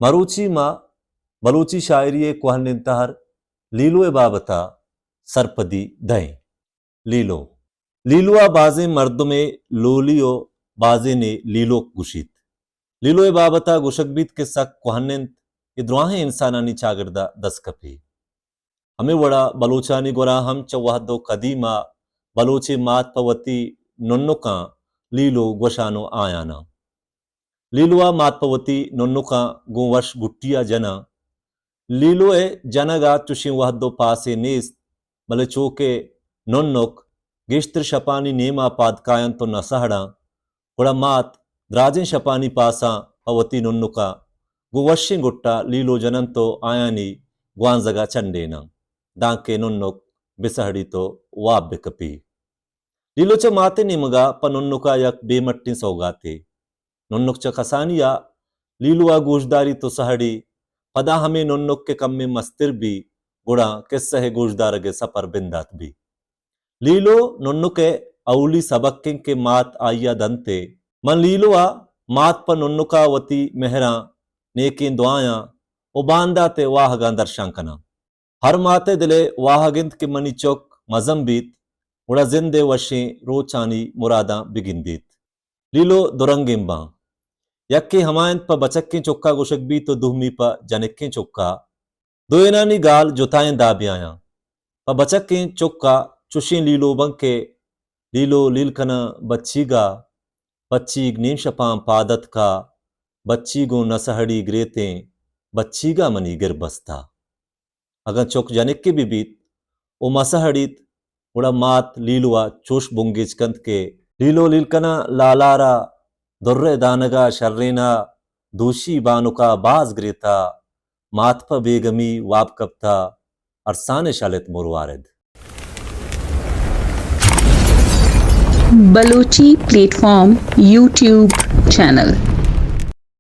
مروچی ما بلوچی شاعری ءِ کوہنیں تہر لیلو ءِ بابت ءَ سرپدی دئیں۔ لیلو۔ لیلو ءَ بازیں مردمے لولی ءُ بازینے لیلوک گوشیت۔ لیلو ءِ بابت ءَ گوشگ بیت کہ سک کوہن اِنت، اے دراہیں انسانانی چاگرد ءَ دست کپی۔ ہمے وڑا بلوچانی گورا ہم چہ وہد ءُ قدیم ءَ بلوچے مات پہ وتی ننکاں لیلو گوشان ءُ آیاناں۔ لیلو ءَ مات پہ وتی ننکاں گوں وش گٹی ءَ جناں۔ لیلو ءِ جنگ ءَ چشیں وہد ءُ پاسے نیست، بلے چو کہ ننک گیشتر شپانی نیم ءَ پاد کاینت ءُ نہ سہڑاں، گڑا مات دراجیں شپانی پاساں پہ وتی ننکاں گوں وشیں گٹ ءَ لیلو جننت ءُ آیانی گوانزگ ءَ چنڈیناں، دانکہ ننک بہ سہڑیت ءُ واب بہ کپی۔ لیلو چہ مات ءِ نیمگ ءَ پہ ننک ءَ یک بے مٹیں سوگاتے۔ ننک چہ کسانی ءَ لیلو ءَ گوشداریت ءُ سہڑی، پدا ہمے ننک کہ کمے مستر بی، گڑا کسہ ءِ گوشدارگ ءِ سپر بندات بی۔ لیلو ننک ءِ اولی سبک اِنت کہ مات آئی ءَ دنت ءُ من لیلو ءَ مات پہ ننک ءَ وتی مہراں، نیکیں دعایاں ءُ باندات ءِ واہگاں درشان کناں۔ ہر مات ءِ دل ءِ واہگ اِنت کہ منی چک مزن بیت، گڑا زند ءِ وشیں روچانی مراداں بگندیت۔ لیلو دو رنگیں باں۔ یکے ہما اِنت پہ بچکیں چک ءَ گوشگ بیت ءُ دومی پہ جنکیں چک ءَ۔ دوئینانی گال جتائیں دابیایاں۔ پہ بچکیں چک ءَ چشیں لیلو باں کہ لیلو لیل کناں بچیگ ءَ، بچیگ نیم شپاں پاد اتکا، بچیگ گوں نہ سہڑی گریتیں، بچیگ ءَ منی گر بستا۔ اگاں چک جنکے بہ بیت ءُ مہ سہڑیت، گڑا مات لیلو ءَ چوش بنگیج کنت کہ لیلو لیل کناں لالار ءَ، در ءِ دانگ ءَ شرین ءَ، دوشی بانک ءَ باز گریتا، مات پہ بیگمی واب کپتا، ارسان ءَ شلت مروارد۔ Balochi plate form YouTube channel.